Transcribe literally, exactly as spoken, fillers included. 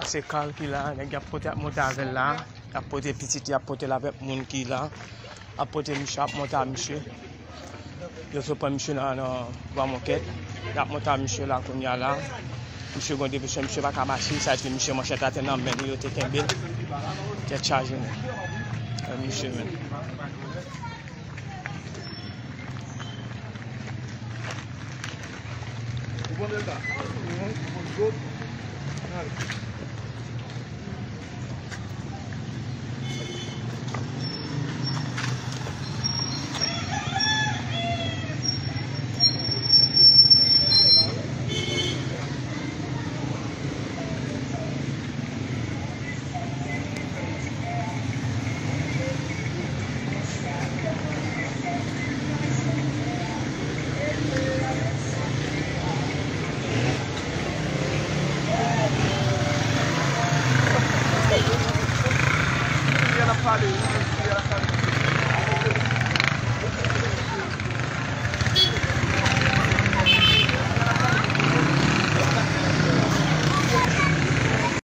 Se Carl ki la, nèg y ap pote, ap monte avè l la. Y ap pote pitit, y ap pote l avèk moun ki la. Ap pote misye, ap monte a misye. Yo sot pran misye nan, nan Bwa Mokèt. Y ap monte a misye la kounye a la. Misye gen depesyon, misye pa ka mache, sa vle di misye manchèt atè nan men li, yo te kenbe l. Tèt chaje, men. Misye menm. Ou pran delta? Mhm. Ou pran zot? Ann ale. Byen ap pale.